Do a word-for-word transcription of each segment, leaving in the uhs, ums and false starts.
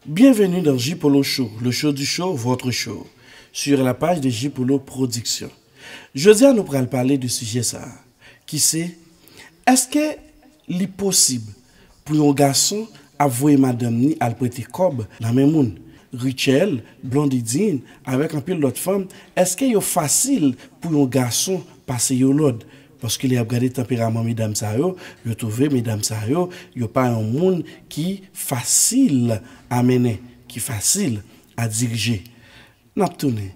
Bienvenue dans J Polo Show, le show du show, votre show, sur la page de J Polo Production. Jodi a nou pral pale de sijè sa a, ki se, èske li posib pou yon gason ap voye madanm ni al prete kòb nan men moun? Rutshelle, Blondedy Dean, avèk anpil lòt fanm, èske yo fasil pou yon gason pase yo lòd? Paske lè y ap gade tanperaman medam sa yo, yo twouve medam sa yo, yo pa yon moun ki fasil a mennen, ki fasil a dirije. N ap tounen.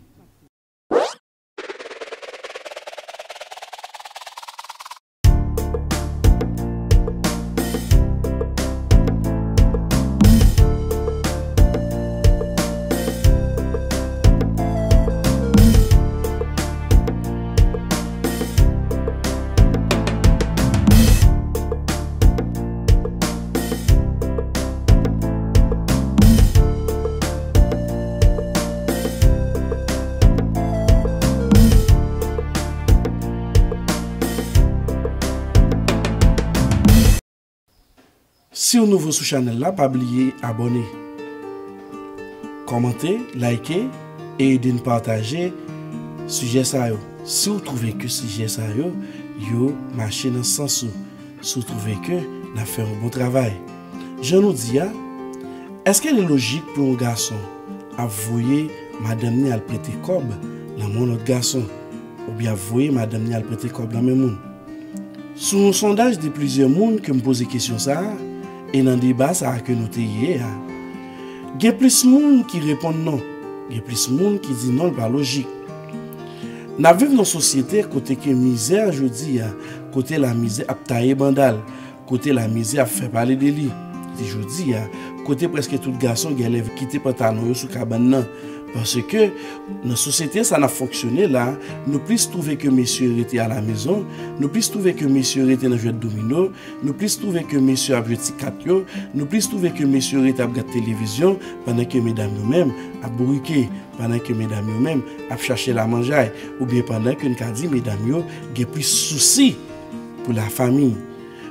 Si w nouvo sou chanèl la, pa bliye abòne, kòmante, like e ede n pataje sijè sa yo. Si w twouve ke sijè sa yo, yo mache nan sans ou, si w twouve ke n ap fè yon bon travay. Jan nou di a, èske li lojik pou yon gason ap voye madanm ni al prete kòb nan men yon lòt gason, oubyen ap voye madanm ni al prete kòb nan men moun? Sou yon sondaj de plizyè moun ke m poze kesyon sa a, e nan deba sa a ke nou te ye a, gen plis moun ki reponn non, gen plis moun ki di non, l pa lojik. N ap viv nan yon sosyete kote ke mizè jodi a, kote lamizè ap taye banda l, kote lamizè ap fè pale de li, di jodi a, kote prèske tout gason genlè kite pantalon yo sou kabann nan. Paske nan sosyete sa n ap fonksyone la, nou plis twouve ke mesye rete alamezon, nou plis twouve ke mesye rete nan jwèt domino, nou plis twouve ke mesye ap jwe ti kat yo, nou plis twouve ke mesye rete ap gad televizyon, pandan ke medam yo menm ap bourike, pandan ke medam yo menm ap chache lamanjay, oubyen pandan ke n ka di medam yo gen plis sousi pou lafanmi.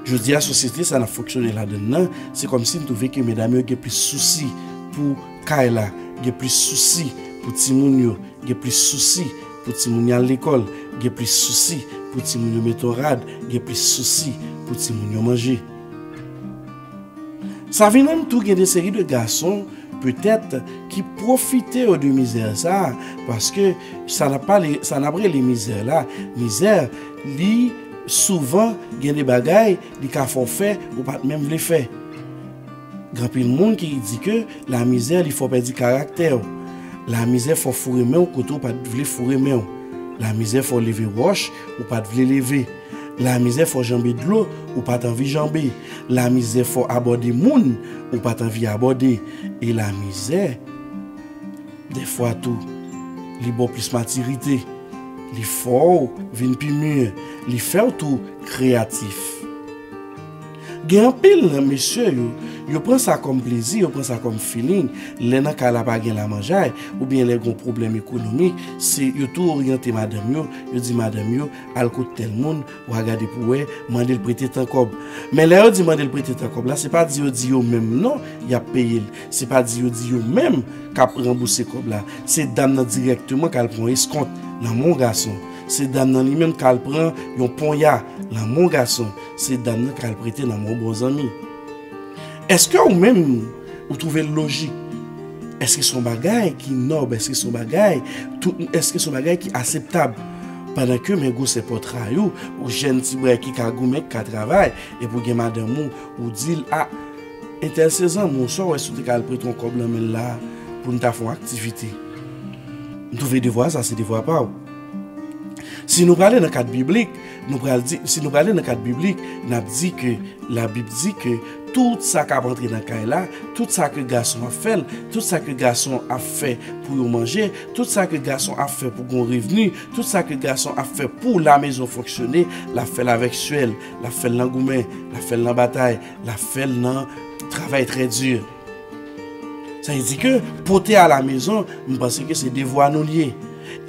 Jodi a, sosyete sa n ap fonksyone ladan l nan, se kòmsi n twouve ke medam yo gen plis sousi pou kay la, gen plis sousi pou timoun yo, gen plis sousi pou timoun yo al lekòl, gen plis sousi pou timoun yo mete yon rad, gen plis sousi pou timoun yo manje. Sa vin rann tou gen de seri de gason, petèt, ki pwofite yo de mizè sa a, paske sa n ap pale, sa n ap rele mizè la, mizè, li souvan gen de bagay li ka fè w fè ou pa t menm vle fè. Gen anpil moun ki di ke lamizè li fè w pèdi karaktè w. Lamizè fè w foure men w kote w pa t vle foure men w. Lamizè fè w leve wòch ou pa t vle leve. Lamizè fè w janbe dlo ou pa t anvi janbe. Lamizè fè w abòde moun ou pa t anvi abòde. E lamizè, dèfwa tou, li ba w plis matirite. Li fè w vin pi mi. Li fè w tou kreyatif. Gen anpil nan mesye yo, yo pran sa kòm plezi, yo pran sa kòm feeling. Lè nan kay la pa gen lamanjay, oubyen lè gen yon pwoblèm ekonomik, se yo tou oryante madanm yo, yo di madanm yo, al kot tèl moun, w a gade pou w wè, mande l prete tan kòb. Men lè yo di mande l prete tan kòb la, se pa di yo di yo menm non, y ap peye l. Se pa di yo di yo menm k ap ranbouse kòb la. Se dam nan dirèkteman k al pran yon eskont nan men yon gason. Se dam nan li menm k al pran yon ponya nan men yon gason. Se dam nan k al prete nan men yon bon zanmi. Èske ou menm, ou twouve l lojik? Èske se yon bagay ki nòb? Èske se yon bagay, tout, èske se yon bagay ki aseptab? Pandan ke men gwosè pòtray ou, ou jèn ti bray ki ka goumen, ki ka travay, epi w gen madanm ou, ou di l, a, entèl se zanmi w, sa w wè si w te ka al prete yon kòb nan men l la pou n ta fè yon aktivite? M twouve devwa sa, se devwa pa w. Si nou prale nan kad biblik, nou pral di, si nou prale nan kad biblik, n ap di ke Labib di ke tout sa k ap antre nan kay la, tout sa ke gason ap fè l, tout sa ke gason ap fè pou yo manje, tout sa ke gason ap fè pou gon revni, tout sa ke gason ap fè pou lamezon fonksyone, l ap fè l avèk syè l, l ap fè l nan goumen, l ap fè l nan batay, l ap fè l nan travay trè di. Sa vle di ke pote alamezon, m panse ke se devwa nou l ye.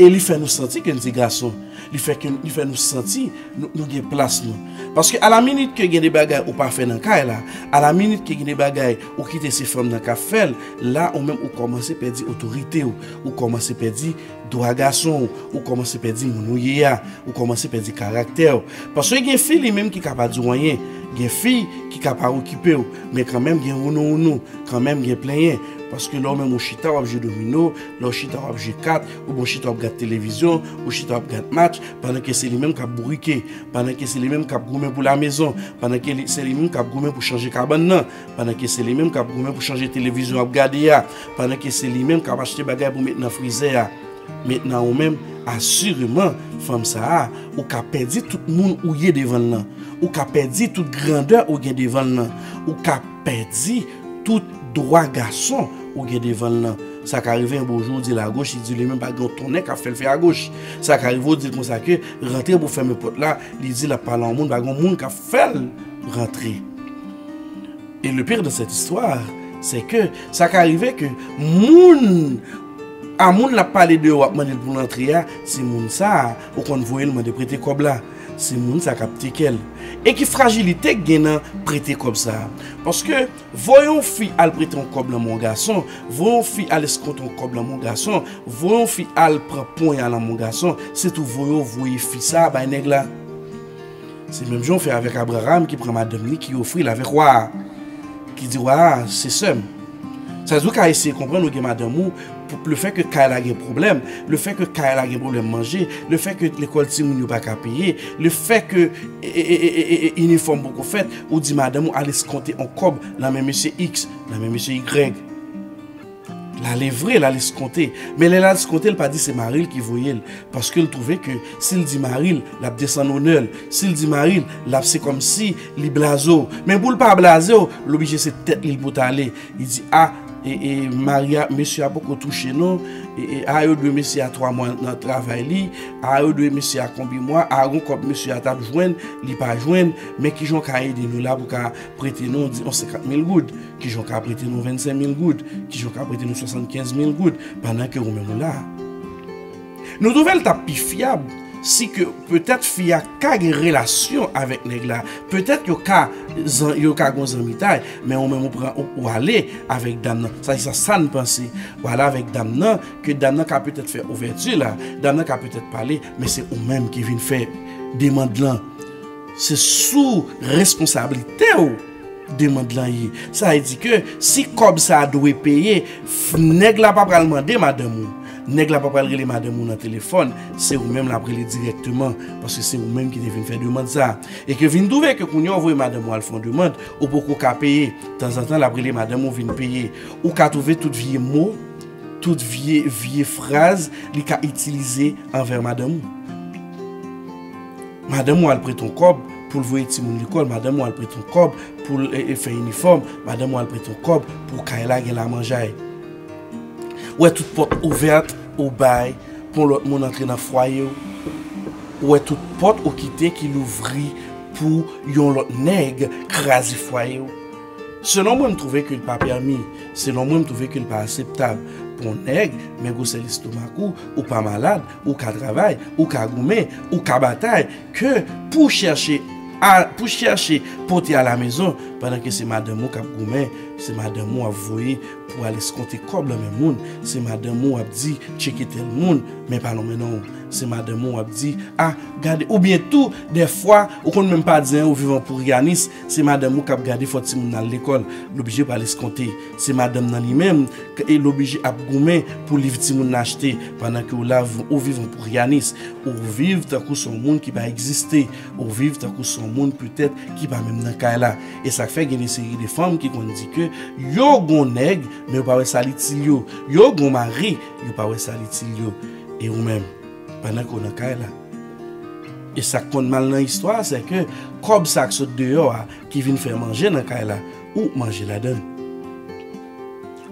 E li fè nou santi ke n se gason. Li fè ke, li fè nou santi nou, nou gen plas nou. Paske alaminit ke gen de bagay ou pa fè nan kay la, alaminit ke gen de bagay ou kite se fanm nan k ap fè l, la ou menm ou kòmanse pèdi otorite w, ou kòmanse pèdi dwa gason w, ou kòmanse pèdi moun ou ye a, ou kòmanse pèdi karaktè w. Paske gen fi li menm ki ka pa di w anyen, gen fi ki ka pa okipe w, men kanmenm gen wounou wounou, kanmenm gen plenyen. Paske lè w menm ou chita w ap jwe domino, lè w chita w ap jwe kat, oubyen w chita w ap gad televizyon, ou chita w ap gad match, pandan ke se li menm k ap bourike, pandan ke se li menm k ap goumen pou lamezon, pandan ke li, se li menm k ap goumen pou chanje kabann nan, pandan ke se li menm k ap goumen pou chanje televizyon w ap gade a, pandan ke se li menm k ap achte bagay pou met nan frizè a. Mentnan ou menm, asireman, fanm sa a, ou ka pèdi tout moun ou ye devan l lan. Ou ka pèdi tout grandè ou gen devan l lan. Ou ka pèdi tout dwa gason ou gen devan l lan. Sa ka rive yon bon jou, ou di l agoch, li di li menm pa gen yon tonnè k ap fè l fè agoch. Sa ka rive, ou di l konsa ke rantre pou fèmen pòt la, li di l ap pale a yon moun, pa gen yon moun k ap fè l rantre. Et le pire de cette histoire, c'est que sa ka rive ke moun, a moun l ap pale de yo, w ap mande l pou l antre a, se moun sa a, ou konn voye l mande prete kòb la. Se moun sa k ap teke l. E ki frajilite k gen nan prete kòb sa a? Paske voye yon fi al prete yon kòb nan men yon gason, voye yon fi al eskonte yon kòb nan men yon gason, voye yon fi al pran ponya nan men yon gason, se tou voye w voye fi sa a bay nèg la. Se menm jan w fè avèk Abraram ki pran madanm li, ki ofri l avèk wa a, ki di wa a, se sè m. Sa di w ka eseye konprann ou gen madanm ou, pou, lefètke kay la gen pwoblèm, lefètke kay la gen pwoblèm manje, lefètke lekòl timoun yo pa ka peye, lefètke e, e, e, e, e, e, inifòm poko fèt, ou di madanm ou al eskonte yon kòb nan men mesye X, nan men mesye Y. L ale vre, l al eskonte. Men lè l al eskonte, l pa di se mari l ki voye l. Paske l twouve ke si l di mari l, l ap desann onè l. Si l di mari l, l ap se kòmsi li blaze w. Men pou l pa blaze w, l oblije se tèt li l pou t ale. Li di, a, e, e, mari a, mesye a poko touche non. E, e, a, yo dwe mesye a twa mwa nan travay li. A, yo dwe mesye a konbyen mwa. A, gon kòb mesye a t ap jwenn, li pa jwenn. Men kijan w ka ede nou la pou ka prete nou, di, yon senkant mil goud? Kijan w ka prete nou vennsenk mil goud? Kijan w ka prete nou swasannkenz mil goud? Pandan ke ou menm ou la. Nou twouve l t ap pi fyab si ke petèt fi a ka gen relasyon avèk nèg la. Petèt yo ka zan-, yo ka gon zanmitay, men ou menm ou pran, ou, ou ale avèk dam nan. Sa, sa, sa n panse. Ou ale avèk dam nan, ke dam nan ka petèt fè ouvèti la, dam nan ka petèt pale, men se ou menm ki vin fè demann lan. Se sou responsablite w demann lan ye. Sa vle di ke si kòb sa a dwe peye, f-, nèg la pa pral mande madanm ou. Nèg la pa pral rele madanm ou nan telefòn. Se ou menm l ap rele dirèkteman, paske se ou menm ki te vin fè demann sa a. E ke vin twouve ke kounye a ou voye madanm ou al fè yon demann, ou poko ka peye. Tanzantan, l ap rele madanm ou vin peye. Ou ka twouve tout vye mo, tout vye, vye fraz li ka itilize anvè madanm ou. Madanm ou al prete yon kòb pou l voye timoun lekòl, madanm ou al prete yon kòb pou l, e, e, fè inifòm, madanm ou al prete yon kòb pou kay la gen lamanjay. Ou wè tout pòt ouvèt ou bay pou yon lòt moun antre nan fwaye w. Ou wè tout pòt ou kite ki louvri pou yon lòt nèg kraze fwaye w. Selon mwen, m twouve ke l pa pèmi. Selon mwen, m twouve ke l pa akseptab pou yon nèg, men gwosè lestomak ou, ou pa malad, ou ka travay, ou ka goumen, ou ka batay, ke pou chèche a, pou chèche pote alamezon, pandan ke se madanm ou k ap goumen, se madanm ou ap voye pou al eskonte kòb nan men moun, se madanm ou ap di tcheke tèl moun, men pa lonmen non w. Se madanm ou ap di, a, gade, oubyen tou, dèfwa, ou konn menm pa di anyen, ou viv an pouryanis, se madanm ou k ap gade fò timoun nan al lekòl, l oblije pral eskonte. Se madanm nan li menm, k-, e l oblije ap goumen pou liv timoun nan achte, pandan ke w la, v-, ou viv an pouryanis, ou viv tankou se yon moun ki pa egziste, ou viv tankou se yon moun petèt ki pa menm nan kay la. E sa k fè gen de seri de fanm ki konn di ke yo gon nèg, men yo pa wè sa l itil yo. Yo gon mari, yo pa wè sa l itil yo. E ou menm, pandan ke w nan kay la. E sa k konn mal nan istwa a, se ke kòb sa k sot deyò a, ki vin fè manje nan kay la, ou manje ladan l.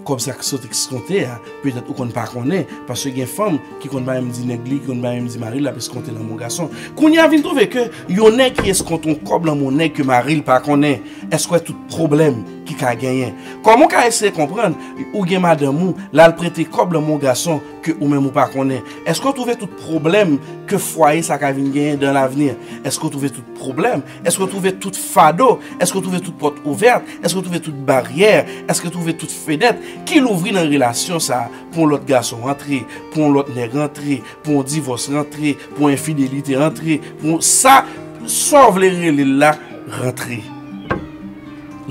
Kòb sa k sot eskonte a, petèt ou konn pa konnen, paske gen fanm ki konn pa menm di nèg li, ki konn pa menm di mari l, l ap eskonte nan men yon gason. Kounye a vin twouve ke yon nèg ki eskonte yon kòb nan men yon nèg ke mari l pa konnen, èske w wè tout pwoblèm ki ka genyen. Kòman w ka eseye konprann ou gen madanm ou, l al prete kòb nan men yon gason ke ou menm ou pa konnen? Èske w twouve tout pwoblèm ke fwaye sa ka vin genyen dan lavni? Èske w twouve tout pwoblèm? Èske w twouve tout fado? Èske w twouve tout pòt ouvèt? Èske w twouve tout baryè? Èske w twouve tout fenèt ki louvri nan relasyon sa a pou yon lòt gason rantre, pou yon lòt nèg rantre, pou yon divòs rantre, pou yon enfidelite rantre, pou yon sa, sa w vle rele l la, rantre?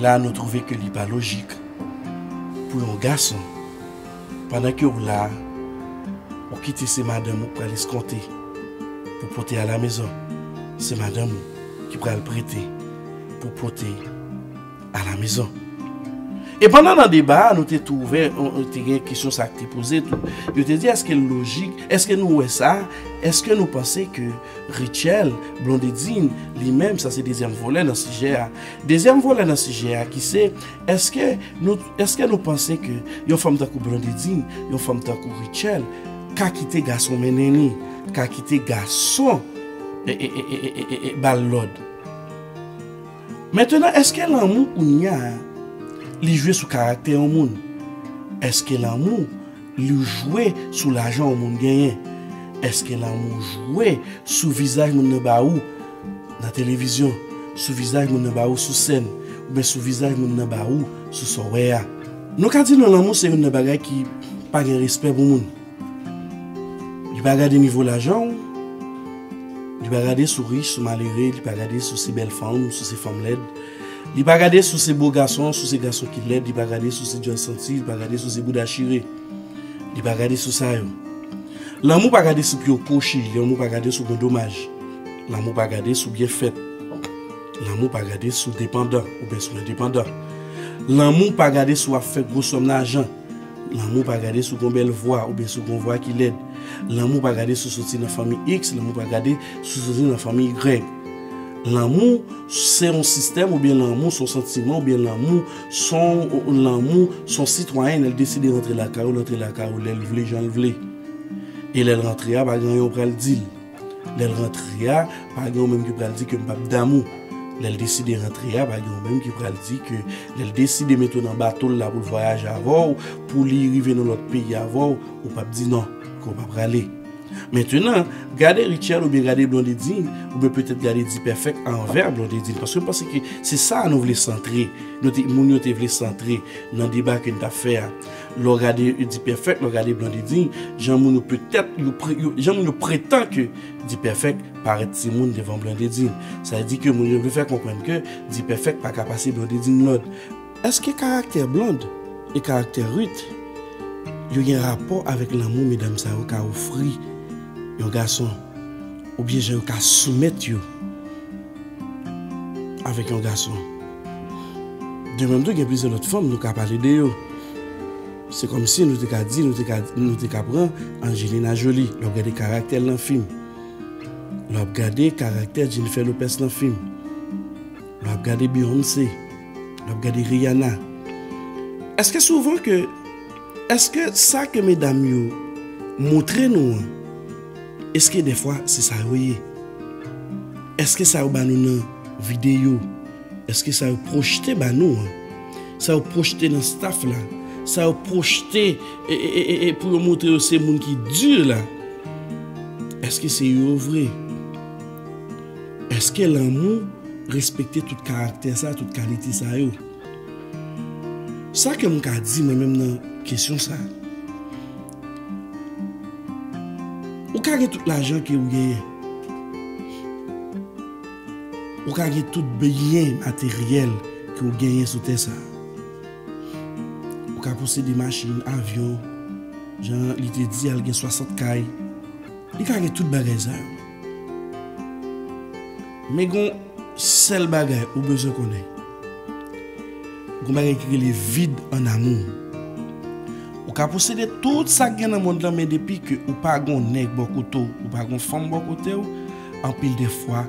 La nou twouve ke li pa lojik pou yon gason, pandan ke w la, ou kite se madanm ou k pral eskonte pou pote alamezon. Se madanm ou ki pral prete pou pote alamezon. E pandan nan deba a, nou te tou ouvè, te gen kesyon sa k te poze tou. Yo te di, èske l lojik? Èske nou wè sa? Èske nou panse ke Rutshelle Blondedine, li menm, sa se dezyèm vòlè nan sijè a. Dezyèm vòlè nan sijè a ki se, èske nou, èske nou panse ke yon fanm tankou Blondedine, yon fanm tankou Rutshelle, ka kite gason mennen li, ka kite gason e, e, e, e, e, e, e ba l lòd? Mentenan, èske lanmou kounye a, li jwe sou karaktè yon moun? Èske lanmou, li jwe sou lajan yon moun genyen? Èske lanmou jwe sou vizaj moun nan ba ou nan televizyon, sou vizaj moun nan ba ou sou sèn, oubyen sou vizaj moun nan ba ou sou sa w wè a? Nou ka di non, lanmou se youn nan bagay ki pa gen respè pou moun. Li pa gade nivo lajan w, li pa gade si w rich, si w malere, li pa gade si w se bèl fanm, si w se fanm lèd. Li pa gade si w se bo gason, si w se gason ki lèd, li pa gade si w se djòl santi, li pa gade si w se bouda chire. Li pa gade si w sa yo. Lanmou pa gade si pye w kwochi, lanmou pa gade si w gen domaj. Lanmou pa gade si w byen fèt. Lanmou pa gade si w depandan oubyen si w endepandan. Lanmou pa gade si w ap fè gwo sòm lajan. Lanmou pa gade si w gen bèl vwa oubyen si w gen vwa ki lèd. Lanmou pa gade si w soti nan fanmi X, lanmou pa gade si w soti nan fanmi Y. Lanmou se yon sistèm oubyen lanmou se yon santiman oubyen lanmou se yon, lanmou se yon sitwayen, lè l deside rantre lakay ou, l rantre lakay ou lè l vle, jan l vle. E lè l rantre a, pa gen anyen ou pral di l. Lè l rantre a, pa gen yon menm ki pral di ke m p ap damou. Lè l deside rantre a, pa gen yon menm ki pral di ke lè l deside mete w nan bato l la pou l vwayaje avè w, pou li rive nan lòt peyi avè w, ou p ap di non, ke w pa prale. Mentenan, gade Rutshelle oubyen gade Blondedine, oubyen petèt gade D-Perfect anvè Blondedine, paske m panse ke se sa nou vle santre, nou te, moun yo te vle santre nan deba ke n t ap fè a. Lè w gade D-Perfect, lè w gade Blondedine, jan moun yo petèt, yo pre-, yo, jan moun yo pretan ke D-Perfect parèt timoun devan Blondedine. Sa vle di ke moun yo vle fè konprann ke D-Perfect pa ka pase Blondedine lòd. Èske karaktè Blonde e karaktè Ruth yo gen rapò avèk lanmou medam sa yo ka ofri yon gason, oubyen jan yo ka soumèt yo avèk yon gason? De menm tou, gen plizyè lòt fanm nou ka pale de yo. Se kòmsi nou te ka di, nou te ka, nou te ka pran Angelina Jolie, lè w ap gade karaktè l nan fim. Lè w ap gade karaktè Jennifer Lopez nan fim. Lè w ap gade Beyoncé. Lè w ap gade Rihanna. Èske souvan ke, èske sa ke medam yo montre nou an, èske dèfwa se sa yo ye? Èske sa yo ba nou nan videyo? Èske sa yo pwojte ba nou an, sa yo pwojte nan staff la, sa yo pwojte, e, e, e, e, e, pou yo montre yo se moun ki di la, èske se yo vre? Èske lanmou respekte tout karaktè sa, tout kalite sa yo? Sa ke m ka di mwen menm nan kesyon sa, ou ka gen tout lajan ke ou genyen. Ou ka gen tout byen materyèl ke w genyen sou tè sa a. Ou ka posede machin, avyon, jan li te di a, l gen swasant kay. Li ka gen tout bagay sa yo. Men gon sèl bagay ou bezwen konnen. Gon bagay ki rele vide en amour. Ou ka posede tout sa k gen nan mond lan, men depi ke ou pa gon nèg bò kote w, ou pa gon fanm bò kote w, anpil de fwa,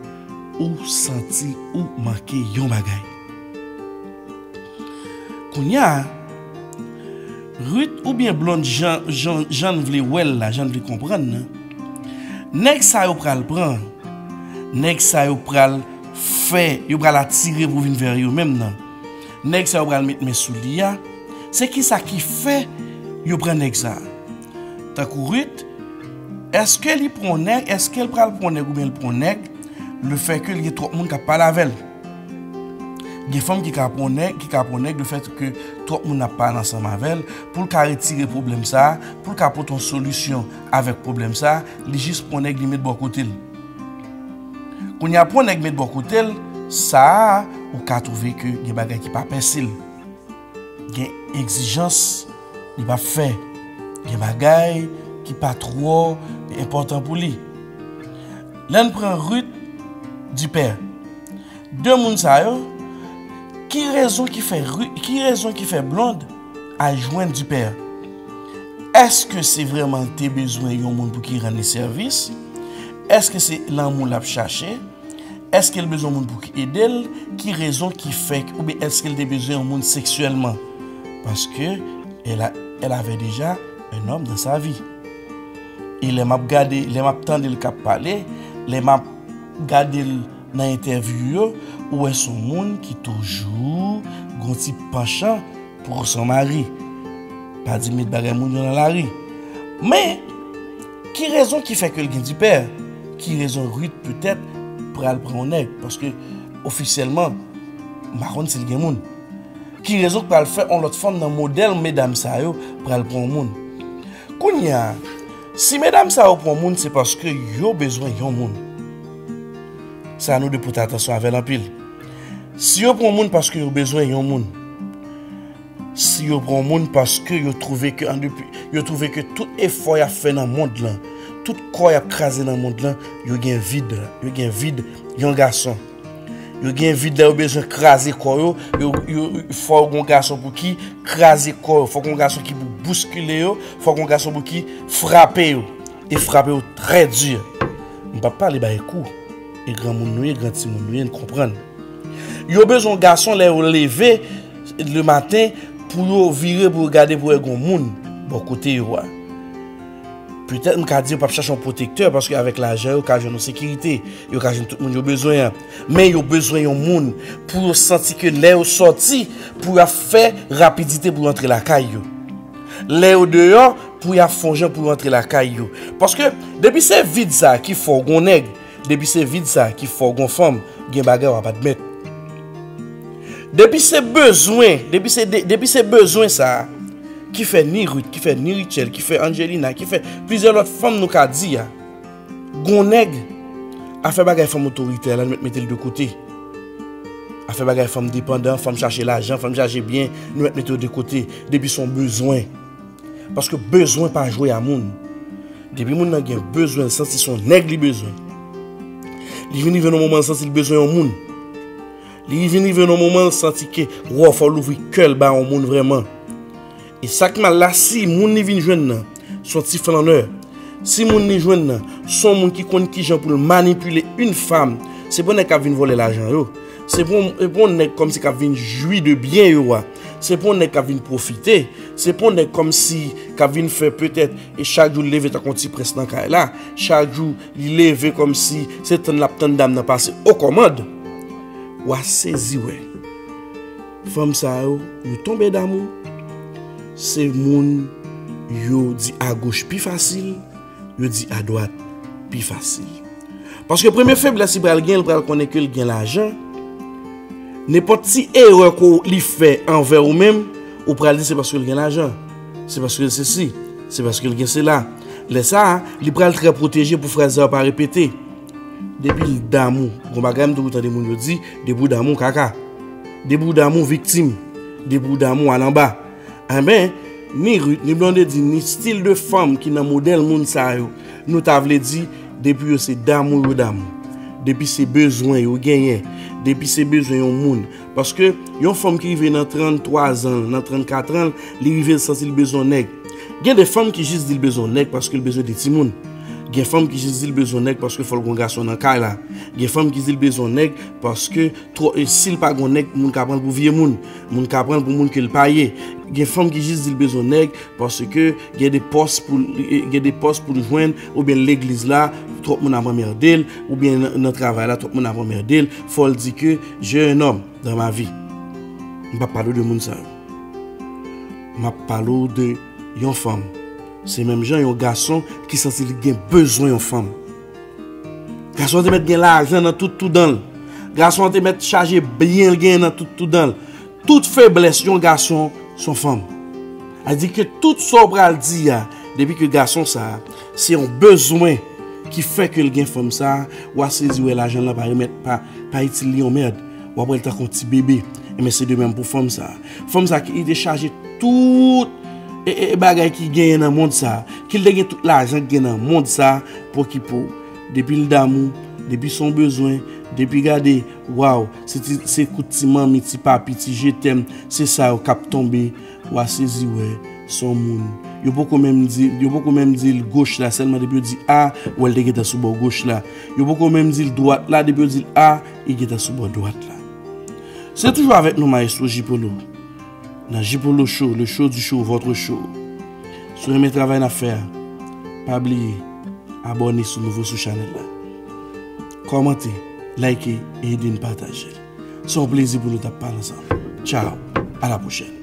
ou santi ou manke yon bagay. Kounye a, Ruth oubyen Blonde, jan, jan, jan n vle wè l la, jan n vle konprann nan, nèg sa yo pral pran, nèg sa yo pral fè, yo pral atire pou vin vè yo menm nan. nèg sa yo pral met men sou li a, se kisa ki fè yo pran nèg sa a? Tankou Rit, èske li pran yon nèg, èske l pral pran yon nèg oubyen l pran yon nèg, lefètke l gen twòp moun k ap pale avè l? Gen fanm ki ka pran yon nèg, ki ka pran yon nèg, lefètke twòp moun ap pale ansanm avè l, pou l ka retire pwoblèm sa a, pou l ka pote yon solisyon avèk pwoblèm sa a, li jis pran yon nèg, li met bò kote l. Kounye a, pran yon nèg met bò kote l, sa a, ou ka twouve ke gen bagay ki pa pèse l. Gen egzijans li p ap fè. Gen bagay ki pa twò enpòtan pou li. Lè n pran Rit, Dipè. De moun sa yo, ki rezon ki fè Ri-, ki rezon ki fè Blond al jwenn Dipè? Èske se vrèman l te bezwen yon moun pou ki rann li sèvis? Èske se lanmou l ap chache? Èske l bezwen moun pou ki ede l? Ki rezon ki fè, oubyen èske l te bezwen yon moun seksyèlman? Paske elle a, elle avait déjà un homme dans sa vie. E lè m ap gade, lè m ap tande l k ap pale, lè m ap gade l nan entèvyou yo, ou wè se yon moun ki toujou gon ti panchan pou son mari. Pa di met bagay moun yo nan lari. Men, ki rezon ki fè ke l gen Dipè? Ki rezon Rit petèt pral pran yon nèg? Paske ofisyèlman, m pa konn si l gen moun. Ki rezon k pral fè yon lòt fanm nan modèl medam sa yo pral pran yon moun? Kounye a, si medam sa yo pran moun, se paske yo bezwen yon moun. Sa nou dwe pote atansyon avè l anpil. Si yo pran moun paske yo bezwen yon moun, si yo pran moun paske yo twouve ke an depi, yo twouve ke tout efò y ap fè nan mond lan, tout kò y ap kraze nan mond lan, yo gen vid, yo gen vid yon gason. Yo gen vid la, yo bezwen kraze kò yo, yo, yo, fò yo gon gason pou ki kraze kò yo, fò gon gason ki pou bouskile yo, fò gon gason pou ki frape yo, e frape yo trè di. M p ap pale bay kou, e granmoun nou ye, gran timoun nou ye, n konprann. Yo bezwen gason lè yo leve le maten pou yo vire pou yo gade pou wè gon moun bò kote yo a. Petèt m ka di yo p ap chache yon pwotektè, paske avèk lajan yo ka jwenn yon sekirite, yo ka jwenn tout moun yo bezwen an. Men yo bezwen yon moun pou yo santi ke lè yo sòti, pou y ap fè rapidite pou yo antre lakay yo. Lè yo deyò, pou y ap fè yon jan pou yo antre lakay yo. Paske depi se vid sa ki fè w gon nèg, depi se vid sa ki fè w gon fanm, gen bagay w ap admèt. Depi se bezwen, depi se de-, depi se bezwen sa ki fè ni Rit, ki fè ni Ritchel, ki fè Angelina, ki fè plizyè lòt fanm nou ka di a. Gon nèg, afè bagay fanm otoritè la, nou mèt mete l de kote. Afè bagay fanm depandan, fanm chache lajan, fanm chache byen, nou mèt mete yo de kote. Depi se yon bezwen. Paske bezwen pa jwe a moun. Depi moun nan gen bezwen, l santi se yon nèg li bezwen. Li vin rive nan moman l santi l bezwen yon moun. Li vin rive nan moman l santi ke, wow, fò l ouvri kè l ba yon moun vrèman. E sa k mal la, si moun li vin jwenn nan, se yon ti flannè. Si moun li jwenn nan, se yon moun ki konn kijan pou l manipile yon fanm. Se pa yon nèg k ap vin vòlè lajan yo. Se pa yon, se pa yon nèg kòmsi k ap vin jwi de byen yo a. Se pa yon nèg k ap vin pwofite. Se pa yon nèg kòmsi k ap vin fè petèt e chak jou l leve tankou yon ti prens nan kay la. Chak jou li leve kòmsi se tann l ap tann dam nan pase o kòmand. W a sezi wè. Fanm sa yo, yo tonbe damou. Se moun yo di agoch pi fasil, yo di adwat pi fasil. Paske premye feblès li pral gen, li pral konnen ke l gen lajan. Nenpòt ti erè ke li fè anvè ou menm, ou pral di se paske l gen lajan. Se paske l sesi, se paske l gen sela. Lè sa a, li pral trè pwoteje pou fraz sa yo pa repete. Depi l damou, gon bagay m toujou tande moun yo di, depi w damou kaka. Depi w damou viktim. Depi w damou al anba. Enben, ni Rit, ni Blondedy, ni stil de fanm ki nan modèl moun sa yo, nou ta vle di, depi yo se damou yo damou. Depi se bezwen yo genyen. Depi se bezwen yon moun. Paske yon fanm ki rive nan tranntwa zan l, nan trannkat an l, li rive l santi l bezwen yon nèg. Gen de fanm ki jis di l bezwen yon nèg paske l bezwen de timoun. Gen fanm ki jis di l bezwen yon nèg paske fò l gon gason nan kay la. Gen fanm ki di l bezwen yon nèg paske twò, e si l pa gon nèg, moun ka pran l pou vye moun. Moun ka pran l pou moun ke l pa ye. Gen fanm ki jis di l bezwen yon nèg paske gen de pòs pou l, e, gen de pòs pou l jwenn, oubyen legliz la, twòp moun ap anmède l, oubyen nan, nan travay la, twòp moun ap anmède l. Fò l di ke j'ai un homme dans ma vie. M p ap pale w de moun sa yo. M ap pale w de yon fanm. Se menm jan yon gason ki santi li gen bezwen yon fanm. Gason an te mèt gen lajan nan tout toudan l. Gason an te mèt chaje byen l genyen nan tout toudan l. Tout feblès yon gason, se yon fanm. A di ke tout sa w pral di a, depi ke gason sa a, se yon bezwen ki fè ke l gen fanm sa a, w a sezi wè lajan l lan pa remèt, pa, pa itil li yon mèd. W ap wè l tankou yon ti bebe. Enben, se de menm pou fanm sa a. Fanm sa a ki te chaje tout e, e, e bagay ki genyen nan mond sa a, ki l te gen tout lajan ki gen nan mond sa a pou okipe w. Depi l damou, depi se yon bezwen, depi gade, waw, se ti, se kout ti manmi, ti papi, ti je t'aime, se sa yo k ap tonbe, w a sezi wè, se yon moun. Yo poko menm di, yo poko menm di l goch la, sèlman depi yo di a, w wè l te gentan sou bò goch la. Yo poko menm di l dwat la, depi yo di l a, li gentan sou bò dwat la. Se toujou avèk nou, Maestro J Polo. Nan J Polo Show, le show du show, votre show. Si w renmen travay n ap fè a, pa bliye abòne si w nouvo sou chanèl la. Kòmante, like e ede n pataje l. Se yon plezi pou nou t ap pale ansanm. Tchao, a la pwochèn.